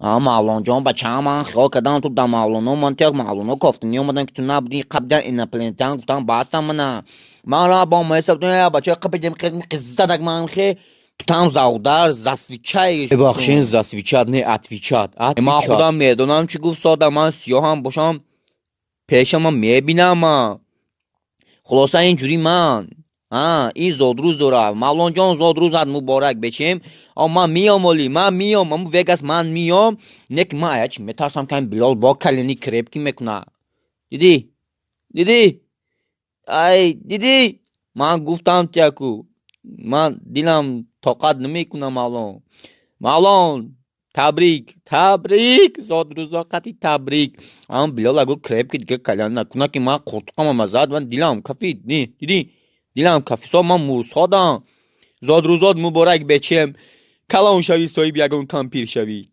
А Мавлонҷон, бачаам, ман хиёл кардам, ту да Мавлоно, ман тиёк Мавлоно кофтунӣ омадам, ки ту набудӣ. Қабдан инопланетян гуфтам, бастам мана. Ман ра бо месаб бача қапидем қиззадак ман хе там за удар засвечай. Бибахшин, засвечать не, отвечать. Ман худам медонам, чӣ гуфт сода. Ман сиёҳам бошам, пешама мебинам. Хулоса, инҷурӣ ман ин зодрӯз дорад. Мавлонҷон, зодрӯзат муборак, бечем. Ман миём, оли ман миём, аму Вегас ман миём. Не ки ман аячи метарсам, ки Билол бо калини крепкий мекунад. Дидӣ, дидӣ, ай, дидӣ, ман гуфтам тияку, ман дилам тоқат намекунам. Мавлон, Мавлон, табрик, табрик, зодрӯзо қати табрик. Ам Билол агу крепкий дига калян накуна, ки ман қуртуқамам зад, ман дилам кафид. Дидӣ, дилам кафисо, ман мурсодам. Зодрӯзот муборак, бечем, калон шавӣ, соҳиби ягон кампир шавӣ.